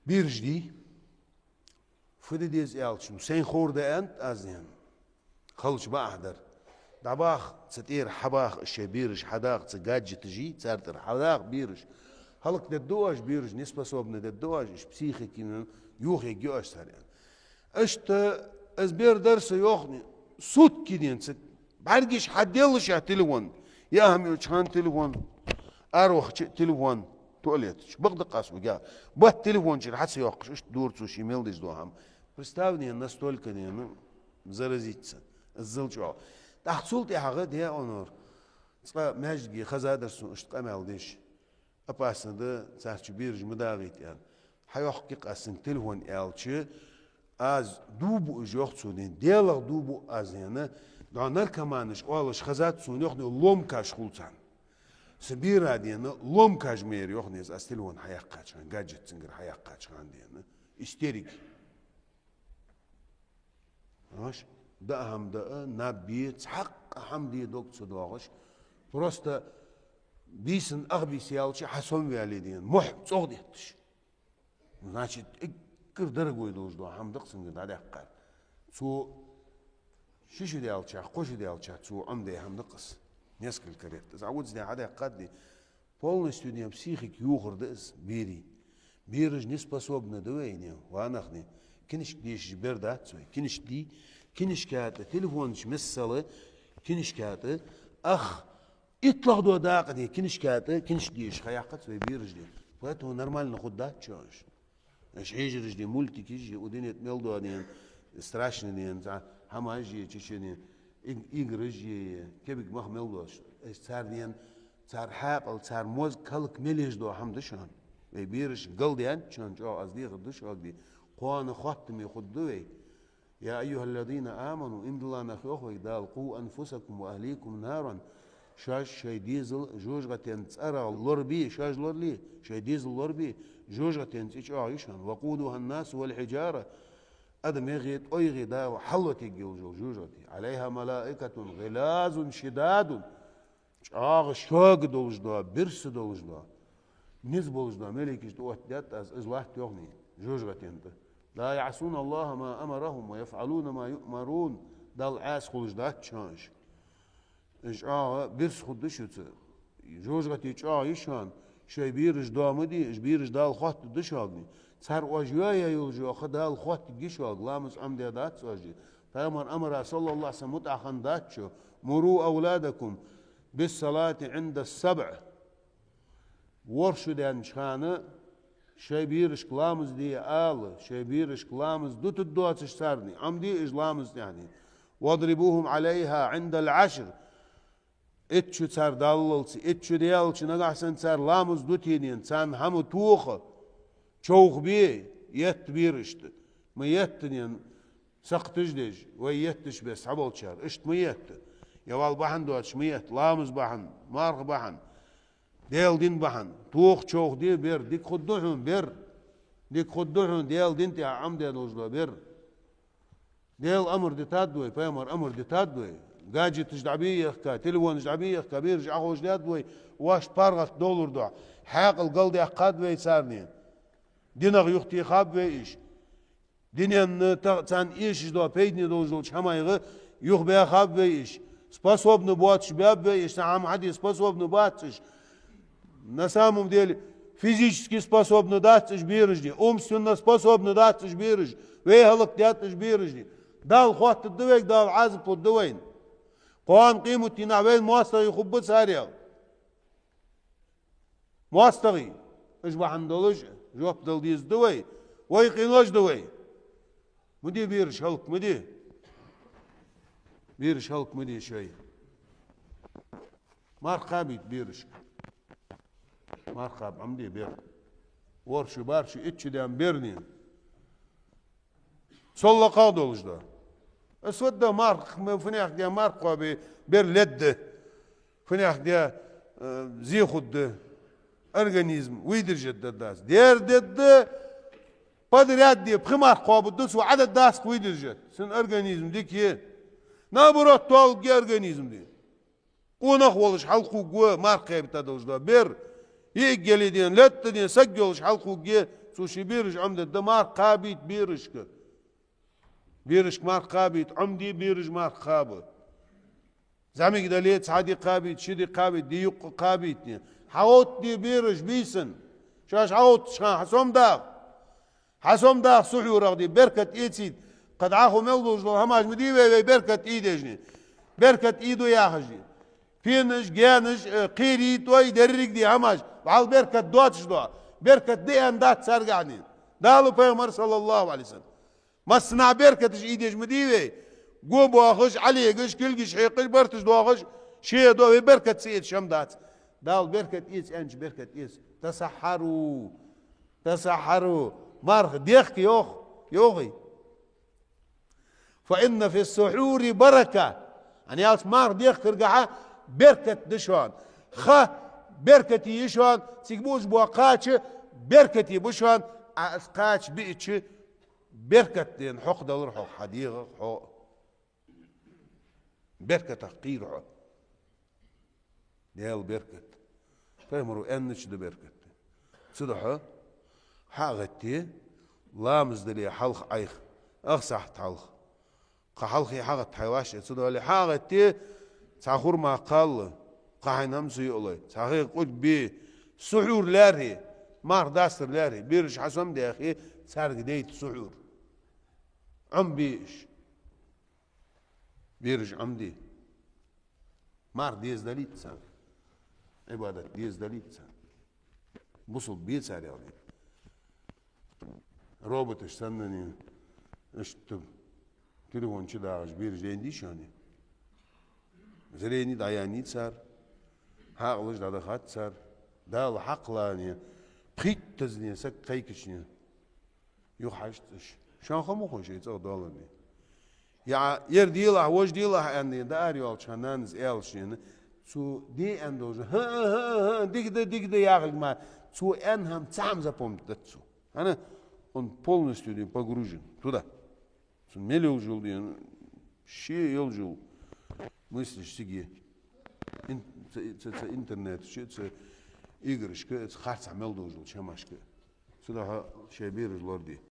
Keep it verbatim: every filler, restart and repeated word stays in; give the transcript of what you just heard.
Бераш дий? Фу де деза аьлча, ну, сайна ховр да аьннад аз дена. Халча бакъахьа дар. ДӀабаха, цу тӀера хьабаха, шоай бераш хьадаха, цу гаджеташи, цар тӀера хьадаха бераш. ХӀалакдергда оаш бераш, неспособный дергда оаш, уж психика йохаергья оаш цар аьнна. Иштта из бер дар са йоах ни, сутки дена цу бӀаргаш хьаделлача телефон, яа хӀама йолча хана телефон, аравахача телефон, туалета чу. Бакъда къас угья. Бат телефон чура хьа ца йоаккхаш, иштта дора цо ше мел деш дола хӀама. Представь дена, настолько дена заразиться. Иззал чӀоагӀа. ТӀаккха цул тӀехьагӀа, де онор, цкъа маьждиге хезадар сона иштта къамаьл деш. Опасно да, царца бераш ма дагӀийта аьнна. Хьайоаккхаргья-кх аз цунга телефон аьлча, аз дув буъ уж, йоах цо, дена, Даьлах дув буъ аз, дена, дӀа наркоманаш оалаш хезад сона, йоах ни, ломкаш хул царна. Са бера, дена, ломкаш ма яр, йоах ни, аз телефон хьаяьккхача хана, гаджет цунгара хьаяьккхача хана, дена. Истерика. Понимаешь? Даа хӀама даа, наб бе, цхьаккха хӀама де дог ца доагӀаш. Просто бийсан ах бийса яьлча хьасомаваьле, дена, мухь цӀогӀа детташ. Значит, эггара дорогой долаш дола хӀама да-кх цунгара дӀадаьккхар. Цо ши шу даьлча, кхо шу даьлча цо Ӏомадаь хӀама да-кх из. Несколько лет. Из Ӏа вуц де хьадаьккхад, дена. Полностью, дена, психика йохар да из берий. Бераш неспособный да вай, дена, ва нах, дена. Кинашка дешаш бер дац вай. Кинашка дий, кинашка тӀа, телефона чу миссел, кинашка тӀа, ах, иттлагӀдола дакъа, дена, кинашка тӀа, кинашка дешаш хьаяьккхац вай бераш, дена. Поэтому нормально хургдац шоана уж. Уж хьежараш, дена, мультикаш, дена, укх дунен тӀа мел дола, дена, страшный, дена, цхьа хӀамаш, дена, чича, дена, иг-, играш, дена, кебиг мах мел доацаш. Уж цар, дена, цар хьаькъал, цар мозг хӀалак мел еш дола хӀама да шоана. Вай бераш галдаьннад шоана, чӀоагӀа аз дехар да шуга, дена. Кхоана хоаттаме хургда вай. يا أيها الذين آمنوا, иман дилла нах, йоах вайга Дала, قوا أنفسكم وأهليكم نارا. Шоаш шоай дезал жожагӀатен цӀерах лорабе, шоаш лорале, шоай дезал лорабе, жожагӀатен цӀи чӀоагӀа я шоана. وقودها الناس والحجارة. Адамегеи тӀойгеи Дала хьалотаергья йола жожагӀате. عليها ملائكة غلاظ شداد. ЧӀоагӀа шога долаш дола, бирса долаш дола, низ болаш дола малейкаш тӀаоттадаьд аз, уж латт, йоах ни, жожагӀатен тӀа. لا يعصون الله ما أمرهم ويفعلون ما يؤمرون. Далла Ӏаьса хулаш дац шоана уж. Уж чӀоагӀа бирса хургда шуца. ЖожагӀате чӀоагӀа я шоана. Шоай бераш доа ма де, уж бераш Дала хоаттаргда шуга, дена. Цар оаш йоаяь йолаш йола ха Дала хоаттаргья шуга, ламаз Ӏомадаь дац оаш, дена. Пайхамара амара, صلى الله عليه وسلم, мутӀахьа хиннадац шо. مروا أولادكم بالصلاة عند السبع. ВорхӀ шу даьннача хана шоай берашка ламаз де ала, шоай берашка ламаз дутаргдоацаш царна, Ӏомаде уж ламаза тӀа, дена. واضربوهم عليها عند العشر. Итт шу цар даллалца, итт шу даьлча, нагахьа санна цар ламаз дуте, дена, царна хӀама тоха, човхабе, етта берашта. Ма етта, дена, сакхаташ деш, вай етташ беса хьаболчар. Иштта ма етта. Е валла бахьан доацаш ма етта. Ламаз бахьан, марха бахьан, Даьла дин бахьан. Тоха, човхаде бер. Дика хургда хьона бер. Дика хургда хьона Даьла дина тӀа Ӏомадаь долаш дола бер. Даьла амар дитад вай, пайхамара амар дитад вай. Гаджеташ дӀабе яхка, телефонаш дӀабе яхка, бераш Ӏоховшадаьд вай, воашта паргӀата довлар духьа. Хьаькъал галдаьккхад вай царна. Динах юхатехаб вай уж. Диненна та-, царна эшаш дола, пайдане долаш долча хӀамайга юхабаьхаб вай уж. Способный боацаш баьб вай уж, цхьа хӀама хьаде способный бац уж. На самом деле, физически способный дац уж бераш, дена. Умственно способный дац уж бераш. Вай хӀалакдаьд уж бераш, дена. Далла хоаттаргда вайга, Дала Ӏазап лургда вайна. Кхоана къематдийнахьа вайна моастагӀий хургба царех. МоастагӀий. Уж бахьан долаш жоп дала дезаш да вай. Вай къинош да вай. Ма де бераш хӀалак, ма де. Бераш хӀалак ма де шоай. Марха кхабийта берашка. Марха кхаба Ӏомаде бер. ВорхӀ шу, бархӀ шу, итт шу даьнна бер, дена. Сол лакхагӀа долаш да. Из фуд да марха, фуннахьа де марха кхоабе бер ледда. Фуннахьа де, э, зе хургда. Организм выдержать дергдац. Дер дергда, подряд де пхи марха кхоабаргда цо, Ӏадергдац-кх выдержать. Цун организм дика я. Наоборот, тоалургья организм, дена. Къонах волаш хьалкхувргва марха кхаьбийта долаш дола бер. Йиъиг яле ден, латта ден, саг йолаш хьалкхувге, цо ший бераш Ӏомаде, да марха кхабийта берашка. Берашка марха кхабийта, Ӏомаде бераш марха кхаба. ЗӀамига дале, цхьа ди кхабийта, ши ди кхабийта, ди юкъе кхабийта ден. ХьагӀовттаде бераш бийсан. Шоаш хьагӀовттача хана хьасомадаха. Хьасомадаха сухьурах де, беркат эцийта. Кхы дӀахо мел долаш дола хӀамаш ма дий вай, вай беркат ийдеш ден. Беркат ийду яхаш ден. Пенаш, гаьнаш, э, кхерий, тӀой, деррига де хӀамаш. Валлахӏи беркат доацаш дола. Беркат да аьнна дац царгахьа ден. Дала, пайхамара, саллаллахӏу Ӏалайхӏи ва саллам. Массанахьа беркаташ ийдеш ма дий вай. Го боахаш, Ӏолегаш, кулгаш хьекхаш, барташ доахаш, ше доа вай беркат ца эцаш хӀама дац. Дала беркат эца аьннача беркат эца. Тасаххьару. Тасаххьару. Марха дехка йоах. Йоахий? Фа инна фи ссухьури барака. Ана ялс марха дехкаргахьа беркат да шоана. Ха беркате я шоана, цига буаш бола кхача беркате ба шоана, а из кхача биача беркат ден хьокхадалар хьо, хьа дегӀах хьо. Беркатах кхийра хьо. Даьла беркат. Пайхамаро аьннача да беркат. Цудухьа хьагӀатте, ламаз дале хьалха Ӏайха, ах сахьат хьалха. Кхы хьалхе хьагӀатта хьай вӀаши, цудухьа хьагӀатте, цхьа хурма кхалла, кхы хьайна хӀама ца юалай, цхьа хий къурд бе, сухьур лаьрхӀе, марха дастар лаьрхӀе, бераш хьасомадаьхе, царга дайта сухьур. Ӏомабе уж. Бераш Ӏомаде. Марха деза далийта царна. Ӏибадат деза далийта царна. Бусалба бе цар яле. Роботаш санна, иштта телефон чу дагӀаш бераш дайна дий шоана? Зрени дӀаяьннай цар, хьаькъалаш дӀадахад цар, Дала хьакхалане, пхийттазане саг кхайкачане. Юха хьажа уж. Шоана хӀама хой шоай цӀагӀа доаллар ден. Я, ер делахь, вож делахь аьнна, дӀаара йоалача хана нанас аьлча, цо де аьнна долаш, хӀа, хӀа, хӀа, дика да, дика да яхилга мара, цо аьнна хӀама цхьа хӀама запомнить дац цо. ХӀана? Он полностью ден погружен туда. Цун мел йолаш йола ден, ше йолаш йола мыслаш цига. Ин-, ца, ца, ца интернет, ше ца играшка, ца харцахьа мел долаш йолча хӀамашка. Цудухьа шоай бераш лораде.